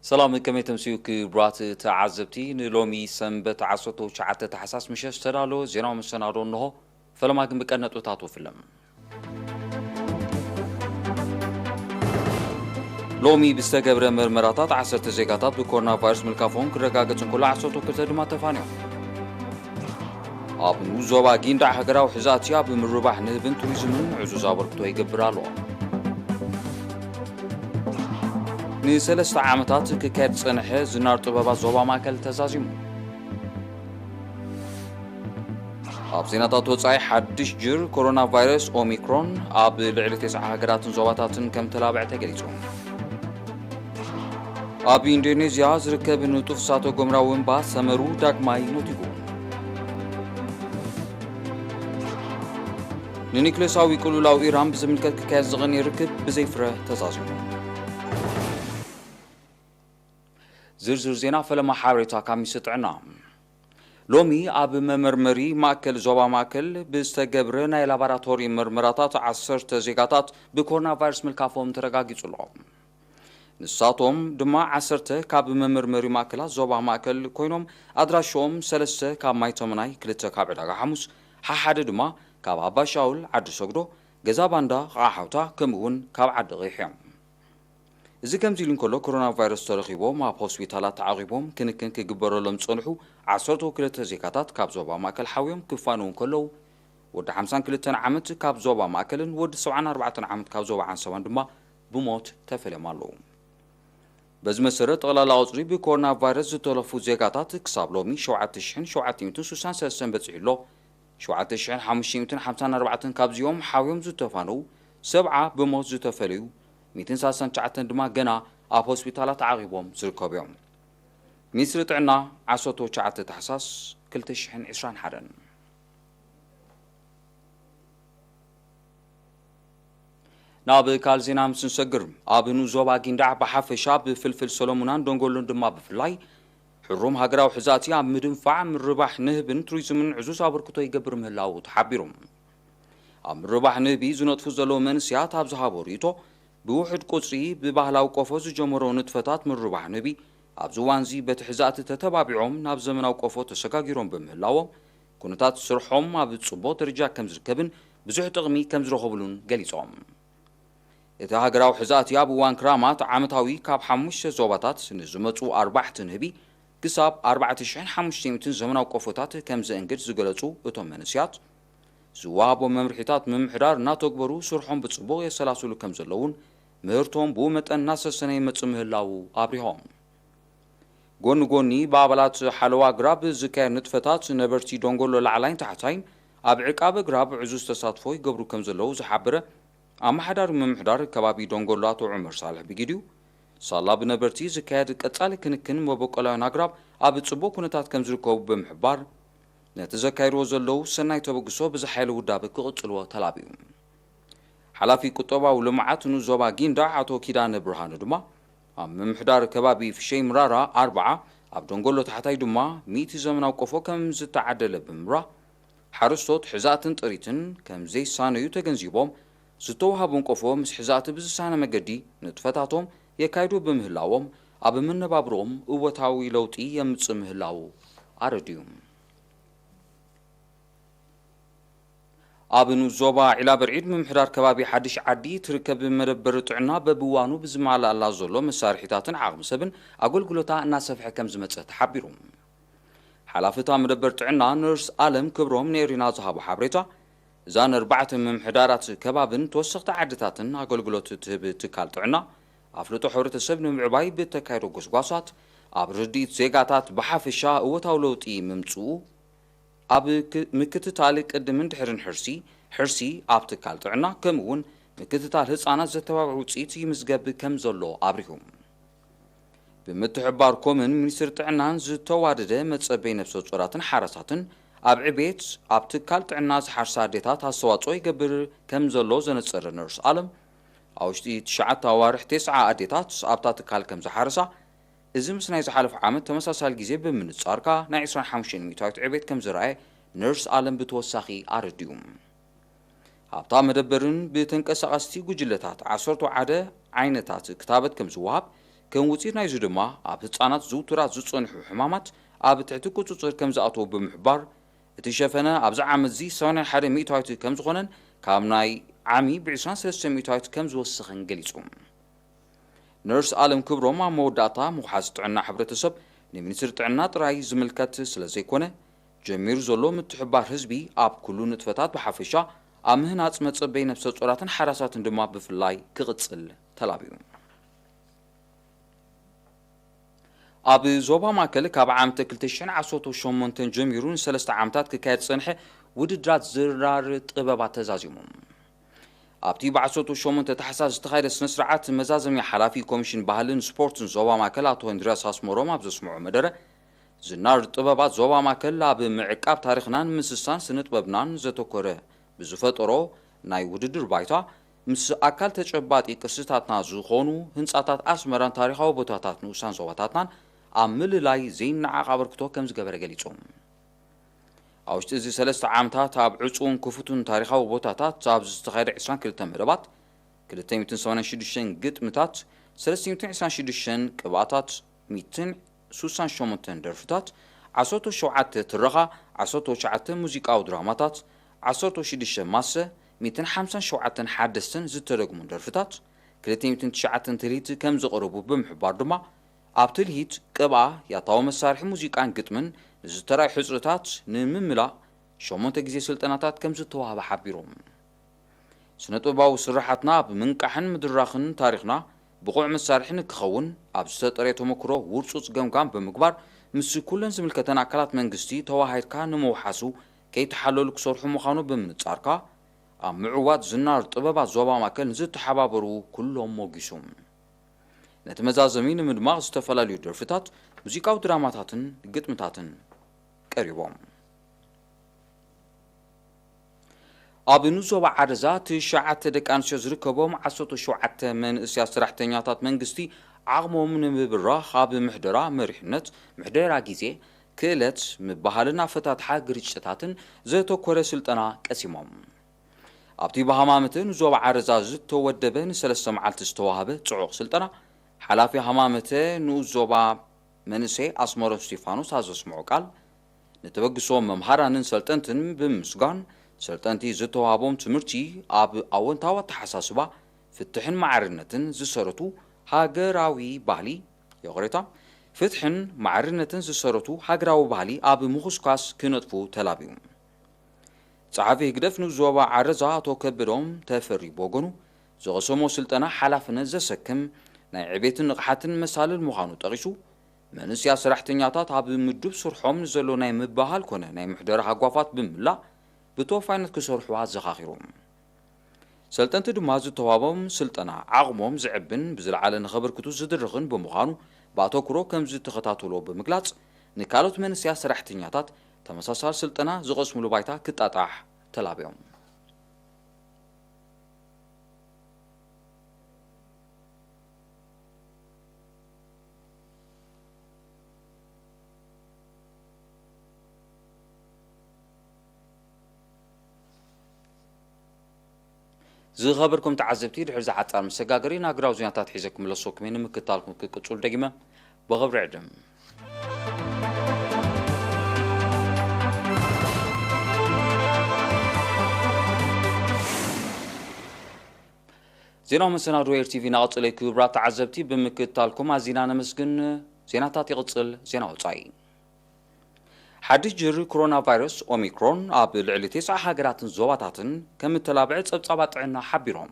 ሰላም፣ ከመይ ተምስዩ ክቡራት ተዓዘብቲ? ንሎሚ ሰንበት ዓሰርተ ትሽዓተ ታሕሳስ ምሸት ዝተዳለወ ዜናዊ መሰናዶ እንሆ። ፈለማ ግን ብቀንዲ ነጥብታቱ ፍለም። ሎሚ ብዝተገብረ መርመራታት ዓሰርተ ዜጋታት ብኮሮና ቫይረስ ምልካፎም ክረጋገጽ እንከሎ፣ ዓሰርተ ክልተ ድማ ተፋንዮም። ኣብ ንኡስ ዞባ ጊንዳዕ ሃገራዊ ሕዛእቲ ኣብ ምርባሕ ንህብን ቱሪዝምን ዕዙዝ ኣበርክቶ ይገብር ኣሎ። ንሰለስተ ዓመታት ክካየድ ዝጸንሐ ዝናር ጥበባት ዞባ ማእከል ተዛዚሙ። ኣብ ዜናታት ወጻኢ፣ ሓድሽ ጅር ኮሮና ቫይረስ ኦሚክሮን ኣብ ልዕሊ ተስዓ ሃገራትን ዞባታትን ከም ተላብዐ ተገሊጹ። ኣብ ኢንዶኔዝያ ዝርከብ ንጡፍ እሳተ ጎምራ ወንባ ሰመሩ ዳግማይ ሞቲጉ። ንኒክሌሳዊ ቅልውላው ኢራን ብዝምልከት ክካየድ ዝቐንየ ርክብ ብዘይፍረ ተዛዚሙ። ዝርዝር ዜና ፈለማ ሓበሬታ ካብ ሚኒስትሪ ጥዕና። ሎሚ ኣብ መመርመሪ ማእከል ዞባ ማእከል ብዝተገብረ ናይ ላቦራቶሪ መርመራታት ዓሰርተ ዜጋታት ብኮሮና ቫይረስ ምልካፎም ተረጋጊጹ ኣሎ። ንሳቶም ድማ ዓሰርተ ካብ መመርመሪ ማእከላት ዞባ ማእከል ኮይኖም፣ ኣድራሽኦም ሰለስተ ካብ ማይተመናይ፣ ክልተ ካብ ዕዳጋ ሓሙስ፣ ሓሓደ ድማ ካብ ኣባሻውል፣ ዓዲ ሰግዶ፣ ገዛ ባንዳ፣ ቓሓውታ፣ ከምኡ እውን ካብ ዓዲ ቐይሕ እዮም። እዚ ከምዚ ኢሉ እንከሎ፣ ኮሮና ቫይረስ ተረኺቦም ኣብ ሆስፒታላት ተዓቒቦም ክንክን ክግበረሎም ዝጸንሑ ዓሰርተ ክልተ ዜጋታት ካብ ዞባ ማእከል ሓውዮም ክፋነዉ እንከለዉ፣ ወዲ ሓምሳን ክልተን ዓመት ካብ ዞባ ማእከልን ወዲ ሰብዓን ኣርባዕተን ዓመት ካብ ዞባ ዓንሰባን ድማ ብሞት ተፈልዮም ኣለዉ። በዚ መሰረት፣ ጠቕላላ ቁጽሪ ብኮሮና ቫይረስ ዝተረፉ ዜጋታት ክሳብ ሎሚ ሸውዓተ ሽሕን ሸውዓተ ሚእትን ስሳን ሰለስተን በጺሑ ኣሎ። ሸውዓተ ሽሕን ሓሙሽተ ሚእትን ሓምሳን ኣርባዕተን ካብዚኦም ሓውዮም ዝተፋነዉ፣ ሰብዓ ብሞት ዝተፈለዩ፣ ሚእትን ሰላሳን ትሽዓተን ድማ ገና ኣብ ሆስፒታላት ተዓቒቦም ዝርከቡ እዮም። ሚኒስትሪ ጥዕና፣ ዓሰርተ ትሽዓተ ታሕሳስ ክልተ ሽሕን ዕስራን ሓደን። ናብ ካልእ ዜና ምስ ንሰግር፣ ኣብ ንኡስ ዞባ ጊንዳዕ ብሓፈሻ፣ ብፍልፍል ሰሎሙናን ደንጎሎን ድማ ብፍላይ፣ ሕሩም ሃገራዊ ሕዛእቲ ኣብ ምድንፋዕ፣ ምርባሕ ንህብን ቱሪዝምን ዕዙዝ ኣበርክቶ ይገብር ምህላዉ ተሓቢሩ። ኣብ ምርባሕ ንህቢ ዝነጥፉ ዘለዉ መንእሰያት ኣብ ዝሃቦ ርእይቶ፣ ብውሑድ ቁጽሪ ብባህላዊ ቆፎ ዝጀመሮ ንጥፈታት ምርባሕ ንህቢ፣ ኣብዚ እዋንዚ በቲ ሕዛእቲ ተተባቢዖም ናብ ዘመናዊ ቆፎ ተሰጋጊሮም ብምህላዎም፣ ኩነታት ስርሖም ኣብ ጽቡቕ ደረጃ ከም ዝርከብን ብዙሕ ጥቕሚ ከም ዝረኸብሉን ገሊጾም። እቲ ሃገራዊ ሕዛእቲ ኣብ እዋን ክራማት ዓመታዊ ካብ ሓሙሽተ ዞባታት ንዝመጹ ኣርባሕቲ ንህቢ ክሳብ ኣርባዕተ ሽሕን ሓሙሽተ ሚእትን ዘመናዊ ቆፎታት ከም ዘእንግድ ዝገለጹ እቶም መንእሰያት፣ ዝወሃቦም መምርሒታት ምምሕዳር እናተግበሩ ስርሖም ብጽቡቕ የሰላስሉ ከም ዘለዉን ምህርቶም ብኡ መጠን እናሰሰነ ይመጽእ ምህላዉ ኣብሪሆም። ጎኒ ጎኒ ብኣባላት ሓለዋ ኣግራብ ዝካየድ ንጥፈታት ነበርቲ ደንጎሎ ላዕላይን ታሕታይን ኣብ ዕቃብ ኣግራብ ዕዙዝ ተሳትፎ ይገብሩ ከም ዘለዉ ዝሓበረ ኣመሓዳሪ ምምሕዳር ከባቢ ደንጎሎ ኣቶ ዑመር ሳልሕ ብጊዲኡ፣ ሳላ ብነበርቲ ዝካየድ ቀጻሊ ክንክን መበቆላውያን ኣግራብ ኣብ ጽቡቕ ኩነታት ከም ዝርከቡ ብምሕባር፣ ነቲ ዘካይድዎ ዘለዉ ሰናይ ተበግሶ ብዝሓየለ ውዳበ ክቕጽልዎ ተላብዩ። ሓላፊ ቁጠባዊ ልምዓት ንኡስ ዞባ ጊንዳዕ ኣቶ ኪዳነ ብርሃኑ ድማ፣ ኣብ ምምሕዳር ከባቢ ፍሸይ ምራራ ኣርብዓ፣ ኣብ ደንጎሎ ታሕታይ ድማ ሚእቲ ዘመናዊ ቆፎ ከም ዝተዓደለ ብምብራህ፣ ሓረስቶት ሕዛእትን ጥሪትን ከም ዘይሳነዩ ተገንዚቦም፣ ዝተዋሃቦም ቆፎ ምስ ሕዛእቲ ብዝሳነ መገዲ ንጥፈታቶም የካይዱ ብምህላዎም፣ ኣብ መነባብሮኦም እወታዊ ለውጢ የምጽእ ምህላዉ ኣረድዩ። ኣብ ንኡስ ዞባ ዒላ በርዒድ ምምሕዳር ከባቢ ሓድሽ ዓዲ ትርከብ መደበር ጥዕና በብዋኑ ብዝማልኣላ ዘሎ መሳርሒታትን ዓቕሚ ሰብን ኣገልግሎታ እናሰፍሐ ከም ዝመጸ ተሓቢሩ። ሓላፊ እታ መደበር ጥዕና ነርስ ኣለም ክብሮም ንኤሪና ዝሃቦ ሓበሬታ፣ እዛ ንኣርባዕተ ምምሕዳራት ከባብን ተወሰኽቲ ዓድታትን ኣገልግሎት እትህብ ትካል ጥዕና፣ ኣፍልጦ ሕብረተሰብ ንምዕባይ ብእተካየዶ ጎስጓሳት፣ ኣብ ርድኢት ዜጋታት ብሓፈሻ እወታዊ ለውጢ ምምጽኡ፣ ኣብ ክ-፣ ምክትታል ቅድምን ድሕርን ሕርሲ፣ ሕርሲ ኣብ ትካል ጥዕና፣ ከምኡ እውን ምክትታል ህጻናት ዘተባብዕ ውጽኢት ይምዝገብ ከም ዘሎ ኣብሪሁ። ብምትሕብባር ኮምን ሚኒስትሪ ጥዕናን ዝተዋደደ መጸበይ ነፍሰ ጾራትን ሓራሳትን ኣብ ዕቤት ኣብ ትካል ጥዕና ዝሓርሳ ኣዴታት ኣስተዋጽኦ ይገብር ከም ዘሎ ዘነጸረ ነርስ ኣለም፣ ኣብ ውሽጢ ትሽዓተ ኣዋርሕ ተስዓ ኣዴታት ኣብታ ትካል ከም ዝሓረሳ፣ እዚ ምስ ናይ ዝሓለፈ ዓመት ተመሳሳሊ ግዜ ብምንጻር ከኣ ናይ ዕስራን ሓሙሽተን ሚእታዊት ዕቤት ከም ዝረኣየ ነርስ ኣለም ብተወሳኺ ኣረዲኡ። ኣብታ መደበርን ብተንቀሳቐስቲ ጉጅለታት ዓሰርተ ሓደ ዓይነታት ክታበት ከም ዝወሃብ፣ ከም ውፅኢት ናይዚ ድማ ኣብ ህፃናት ዝውቱራት ዝፀንሑ ሕማማት ኣብ ትሕቲ ቁፅፅር ከም ዝኣተዉ ብምሕባር፣ እቲ ሸፈነ ኣብዚ ዓመት እዚ ሰማንያን ሓደ ሚእታዊት ከም ዝኾነን ካብ ናይ ዓሚ ብ ዕስራን ሰለስተን ሚእታዊት ከም ዝወሰኸን ገሊፁ። ነርስ ኣለም ክብሮም ኣብ መወዳእታ ምውሓስ ጥዕና ሕብረተሰብ ንሚኒስትሪ ጥዕና ጥራይ ዝምልከት ስለ ዘይኮነ፣ ጀሚሩ ዘሎ ምትሕባር ህዝቢ ኣብ ኩሉ ንጥፈታት ብሓፈሻ፣ ኣብ ምህናፅ መፀበይ ነብሰ ጾራትን ሓራሳትን ድማ ብፍላይ ክቕፅል ተላብዩ። ኣብ ዞባ ማእከል ካብ ዓመተ ክልተ ሽሕን ዓሰርተ ሸሞንተን ጀሚሩ ንሰለስተ ዓመታት ክካየድ ዝጸንሐ ውድድራት ዝራር ጥበባት ተዛዚሙ። ኣብቲ ብ ዓሰርተ ሸሞንተ ታሕሳስ ዝተኻየደ ስነ ስርዓት መዛዘሚ ሓላፊ ኮሚሽን ባህልን ስፖርትን ዞባ ማእከል ኣቶ እንድርያስ ኣስመሮም ኣብ ዘስምዖ መደረ፣ ዝናር ጥበባት ዞባ ማእከል ኣብ ምዕቃብ ታሪኽናን ምስሳን ስነ ጥበብናን ዘተኮረ ብዝፈጠሮ ናይ ውድድር ባይታ፣ ምስ ኣካል ተጨባጢ ቅርስታትና ዝኾኑ ህንጻታት ኣስመራን ታሪኻዊ ቦታታት ንኡሳን ዞባታትናን ኣብ ምልላይ ዘይነዓቕ ኣበርክቶ ከም ዝገበረ ገሊጹ። ኣብ ውሽጢ እዚ ሰለስተ ዓመታት ኣብ ዕጹውን ክፉትን ታሪኻዊ ቦታታት ኣብ ዝተኻየደ ዕስራን ክልተን መደባት፣ ክልተ ሚእትን ሰማንያን ሽዱሽተን ግጥምታት፣ ሰለስተ ሚእትን ዕስራን ሽዱሽተን ቅብኣታት፣ ሚእትን ሱሳን ሸሞንተን ደርፍታት፣ ዓሰርተ ሸውዓተ ትረኻ፣ ዓሰርተ ትሽዓተ ሙዚቃዊ ድራማታት፣ ዓሰርተ ሽዱሽተ ማሰ፣ ሚእትን ሓምሳን ሸውዓተን ሓደስትን ዝተደግሙ ደርፍታት፣ ክልተ ሚእትን ትሽዓተን ትልሂት ከም ዝቐረቡ ብምሕባር ድማ፣ ኣብ ትልሂት፣ ቅብኣ፣ ያታዊ መሳርሒ ሙዚቃን ግጥምን ንዝተራእዩ ሕጽርታት ንምምላእ ሸሞንተ ግዜ ስልጠናታት ከም ዝተዋህበ ሓቢሮም። ስነ ጥበባዊ ስርሓትና ብምንቃሕን ምድራኽን ታሪኽና ብቑዕ መሳርሒ ንክኸውን ኣብ ዝተጠርየ ተመክሮ ውርጹጽ ገምጋም ብምግባር ምስ ኩለን ዝምልከተን ኣካላት መንግስቲ ተዋሃሂድካ ንምውሓሱ ከይተሓለሉ ክሰርሑ ምዃኑ ብምንጻርካ ኣብ ምዕዋት ዝናር ጥበባት ዞባ ማእከል ንዝተሓባበሩ ኩሎም ሞጊሱ። ነቲ መዛዘሚ ንምድማቕ ዝተፈላለዩ ደርፍታት፣ ሙዚቃዊ ድራማታትን ግጥምታትን ቀሪቦም። ኣብ ንዞባ ዓረዛ ትሽዓተ ደቂ ኣንስትዮ ዝርከቦም ዓሰርተ ሸውዓተ መንእሰያት ሰራሕተኛታት መንግስቲ ዓቕሞም ንምብራኽ ኣብ ምሕደራ መሪሕነት፣ ምሕደራ ግዜ፣ ክእለት፣ ምብሃልን ኣፈታትሓ ግርጭታትን ዘተኮረ ስልጠና ቀሲሞም። ኣብቲ ብሃማመተ ንዞባ ዓረዛ ዝተወደበ ንሰለስተ መዓልቲ ዝተዋህበ ጽዑቕ ስልጠና፣ ሓላፊ ሃማመተ ንኡስ ዞባ መንእሰይ ኣስመሮም እስቲፋኖስ ኣብ ዘስምዖ ቃል፣ ንተበግሶ መምሃራንን ሰልጠንትን ብምምስጋን፣ ሰልጠንቲ ዝተዋህቦም ትምህርቲ ኣብ ኣወንታዊ ኣተሓሳስባ፣ ፍትሕን ማዕርነትን ዝሰረቱ ሃገራዊ ባህሊ፣ ይቕሬታ፣ ፍትሕን ማዕርነትን ዝሰረቱ ሃገራዊ ባህሊ ኣብ ምኹስኳስ ክነጥፉ ተላብዩ። ጸሓፊ ህግደፍ ንኡስ ዞባ ዓረዛ ኣቶ ከበዶም ተፈሪ ብወገኑ፣ ዝቐሰሞ ስልጠና ሓላፍነት ዘሰክም፣ ናይ ዕቤትን ንቕሓትን መሳልል ምዃኑ ጠቒሱ፣ መንእሰያት ሰራሕተኛታት ኣብ ምዱብ ስርሖም ንዘሎ ናይ ምብህሃል ኮነ ናይ ምሕደራ ሃጓፋት ብምላእ ብተወፋይነት ክሰርሑ ኣዘኻኺሩ። ሰልጠንቲ ድማ ዝተዋህቦም ስልጠና ዓቕሞም ዘዕብን ብዝለዓለ ንኸበርክቱ ዝድርኽን ብምዃኑ ብኣተኩሮ ከም ዝተኸታተሎ ብምግላጽ፣ ንካልኦት መንእሰያት ሰራሕተኛታት ተመሳሳሊ ስልጠና ዝቐስምሉ ባይታ ክጣጣሕ ተላብዮም። ዝኸበርኩም ተዓዘብቲ፣ ድሕሪ ዝሓጻር መሰጋገሪ ናግራዊ ዜናታት ሒዘ ክምለሰኩም እየ። ንምክትታልኩም ክቅጽሉ ደጊመ ብኽብሪ ዕድም። ዜናዊ መሰናድኦ ኤር ቲቪ እናቐጸለ እዩ። ክቡራት ተዓዘብቲ፣ ብምክትታልኩም ኣዚና ነመስግን። ዜናታት ይቕጽል። ዜና ወጻኢ። ሓድሽ ጅሪ ኮሮና ቫይረስ ኦሚክሮን ኣብ ልዕሊ ተስዓ ሃገራትን ዞባታትን ከም እተላብዐ ጸብጻባት ጥዕና ሓቢሮም።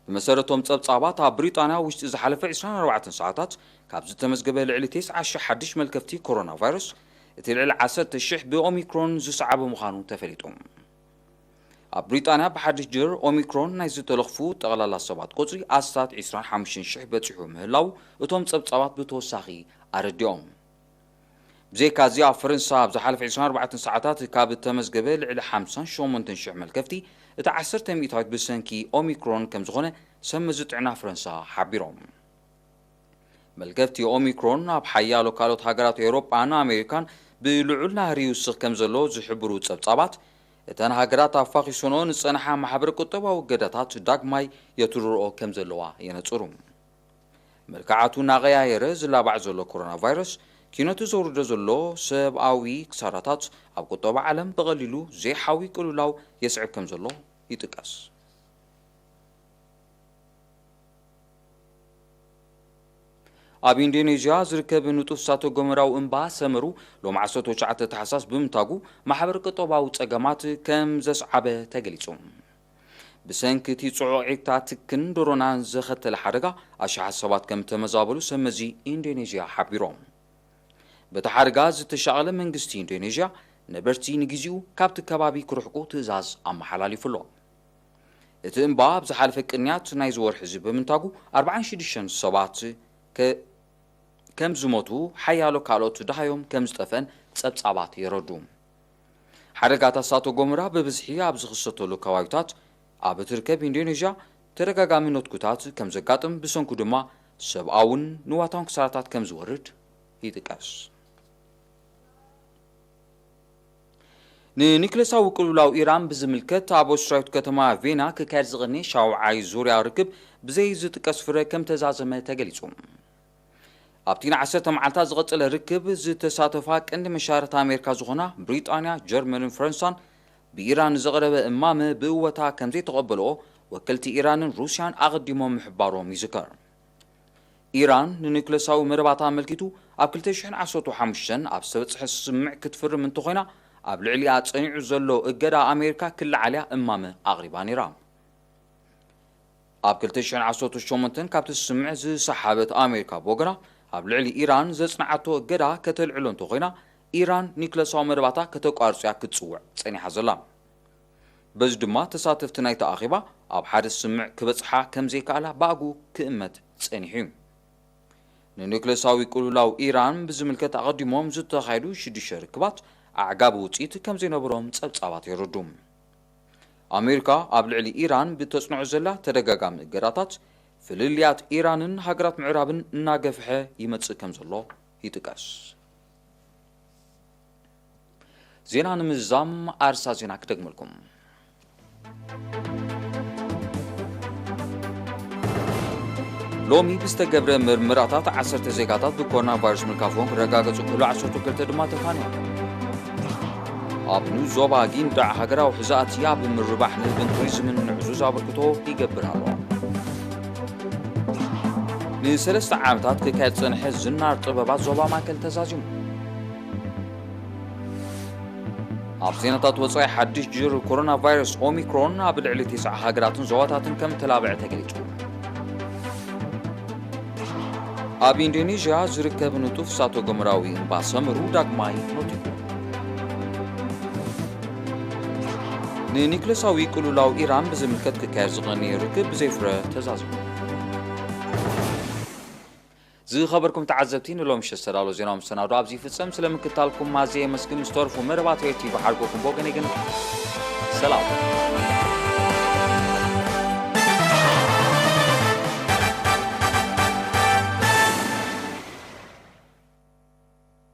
ብመሰረቶም ጸብጻባት፣ ኣብ ብሪጣንያ ውሽጢ ዝሓለፈ ዕስራን ኣርባዕተን ሰዓታት ካብ ዝተመዝገበ ልዕሊ ተስዓ ሽሕ ሓድሽ መልከፍቲ ኮሮና ቫይረስ፣ እቲ ልዕሊ ዓሰርተ ሽሕ ብኦሚክሮን ዝሰዓበ ምዃኑ ተፈሊጡ። ኣብ ብሪጣንያ ብሓድሽ ጅር ኦሚክሮን ናይ ዝተለኽፉ ጠቕላላ ሰባት ቁጽሪ ኣስታት ዕስራን ሓሙሽተን ሽሕ በጺሑ ምህላው እቶም ጸብጻባት ብተወሳኺ ኣረዲኦም። ብዘይካዚ ኣብ ፈረንሳ ኣብ ዝሓለፈ ዕስራን ኣርባዕተን ሰዓታት ካብ እተመዝገበ ልዕሊ ሓምሳን ሸሞንተን ሽሕ መልከፍቲ እቲ ዓሰርተ ሚእታዊት ብሰንኪ ኦሚክሮን ከም ዝኾነ ሰብ መዚ ጥዕና ፈረንሳ ሓቢሮም። መልከፍቲ ኦሚክሮን ኣብ ሓያሎ ካልኦት ሃገራት ኤውሮጳን ኣሜሪካን ብልዑል ናህሪ ይውስኽ ከም ዘሎ ዝሕብሩ ጸብጻባት፣ እተን ሃገራት ኣፋኺሶንኦ ንጸንሓ ማሕበረ ቁጠባዊ እገዳታት ዳግማይ የትርርኦ ከም ዘለዋ የነጽሩ። መልክዓቱ እናቐያየረ ዝላባዕ ዘሎ ኮሮና ቫይረስ ኪነቱ ዘውርዶ ዘሎ ሰብኣዊ ክሳራታት ኣብ ቁጠባ ዓለም ብቐሊሉ ዘይሓዊ ቅልውላው የስዕብ ከም ዘሎ ይጥቀስ። ኣብ ኢንዶኔዥያ ዝርከብ ንጡፍ እሳተ ጎመራዊ እምባ ሰመሩ ሎም ዓሰርተ ትሽዓተ ታሕሳስ ብምንታጉ ማሕበር ቅጠባዊ ጸገማት ከም ዘስዓበ ተገሊጹ። ብሰንኪ እቲ ጽዑቕ ዒግታ ትክን ዶሮናን ዘኸተለ ሓደጋ ኣሽሓት ሰባት ከም ተመዛበሉ ሰብ መዚ ኢንዶኔዥያ ሓቢሮም። በቲ ሓደጋ ዝተሻቐለ መንግስቲ ኢንዶኔዥያ ነበርቲ ንግዜኡ ካብቲ ከባቢ ክርሕቁ ትእዛዝ ኣመሓላሊፉ ኣሎ። እቲ እምባ ኣብ ዝሓለፈ ቅንያት ናይዚ ወርሒ እዚ ብምንታጉ ኣርባዓን ሽዱሽተን ሰባት ከ-፣ ከም ዝሞቱ ሓያሎ ካልኦት ደሃዮም ከም ዝጠፍአን ጸብጻባት የረዱ። ሓደጋታት እሳተ ጎመራ ብብዝሒ ኣብ ዝኽሰተሉ ከባቢታት ኣብ እትርከብ ኢንዶኔዥያ ተደጋጋሚ ነትጉታት ከም ዘጋጥም ብሰንኩ ድማ ሰብኣውን ንዋታውን ክሳራታት ከም ዝወርድ ይጥቀስ። ንኒክለሳዊ ቅልውላው ኢራን ብዝምልከት ኣብ ኣውስትራሊያዊት ከተማ ቬና ክካየድ ዝቐነየ ሻውዓይ ዙርያ ርክብ ብዘይ ዝጥቀስ ፍረ ከም ተዛዘመ ተገሊጹ። ኣብቲ ንዓሰርተ መዓልታት ዝቐጸለ ርክብ ዝተሳተፋ ቀንዲ መሻርክቲ ኣሜሪካ ዝኾና ብሪጣንያ፣ ጀርመንን ፈረንሳን ብኢራን ዝቐረበ እማመ ብእወታ ከም ዘይተቐበልኦ ወከልቲ ኢራንን ሩስያን ኣቐዲሞም ምሕባሮም ይዝከር። ኢራን ንኒክለሳዊ መደባታ ኣመልኪቱ ኣብ ክልተ ሽሕን ዓሰርተ ሓሙሽተን ኣብ ዝተበጽሐ ስምምዕ ክትፍርም እንተኾይና፣ ኣብ ልዕሊኣ ጸኒዑ ዘሎ እገዳ ኣሜሪካ ክለዓል እያ እማመ ኣቕሪባ ነይራ። ኣብ ክልተ ሽሕን ዓሰርተ ሸሞንተን ካብቲ ስምምዕ ዝሰሓበት ኣሜሪካ ብወገና፣ ኣብ ልዕሊ ኢራን ዘጽንዓቶ እገዳ ከተልዕሎ እንተኾይና፣ ኢራን ኒክለሳዊ መደባታ ከተቋርጽ እያ ክትጽውዕ ጸኒሓ ዘላ። በዚ ድማ ተሳተፍቲ ናይቲ ኣኼባ ኣብ ሓደ ስምምዕ ክበጽሓ ከም ዘይከኣላ ብኣግኡ ክእመት ጸኒሑ እዩ። ንኒክለሳዊ ቅልውላው ኢራን ብዝምልከት ኣቐዲሞም ዝተኻየዱ ሽዱሽተ ርክባት ኣዕጋቢ ውጽኢት ከም ዘይነበሮም ጸብጻባት የረዱ። ኣሜሪካ ኣብ ልዕሊ ኢራን ብተጽንዖ ዘላ ተደጋጋሚ እገዳታት፣ ፍልልያት ኢራንን ሃገራት ምዕራብን እናገፍሐ ይመጽእ ከም ዘሎ ይጥቀስ። ዜና ንምዝዛም ኣርሳ ዜና ክደግመልኩም። ሎሚ ብዝተገብረ ምርመራታት ዓሰርተ ዜጋታት ብኮሮና ቫይረስ ምልካፎም ክረጋገጹ ክህሉ ዓሰርተ ክልተ ድማ ተፋንዮም። ኣብ ንኡስ ዞባ ጊንዳዕ ሃገራዊ ሕዛእቲ ኣብ ምርባሕ ንህብን ቱሪዝምን ንዕዙዝ ኣበርክቶ ይገብር ኣሎ። ንሰለስተ ዓመታት ክካየድ ዝጸንሐ ዝናር ጥበባት ዞባ ማእከል ተዛዚሙ። ኣብ ዜናታት ወጻኢ ሓድሽ ጅር ኮሮና ቫይረስ ኦሚክሮን ኣብ ልዕሊ ተስዓ ሃገራትን ዞባታትን ከም ተላብዐ ተገሊጹ። ኣብ ኢንዶኔዥያ ዝርከብ ንጡፍ እሳተ ጎመራዊ እምባ ሰመሩ ዳግማይ ነቲጉ። ንኒክለሳዊ ቅልውላው ኢራን ብዝምልከት ክካየድ ዝቐነየ ርክብ ብዘይፍረ ተዛዚሙ። ዝኸበርኩም ተዓዘብቲ፣ ንሎሚ ምሸት ዝተዳሎ ዜናዊ መሰናዶ ኣብዚ ይፍጸም። ስለ ምክታልኩም ኣዝየ የመስግን። ምስ ተርፉ መደባት ሬድዮ ቲቪ ሓርጎኩም ብወገነይ ግን ሰላም።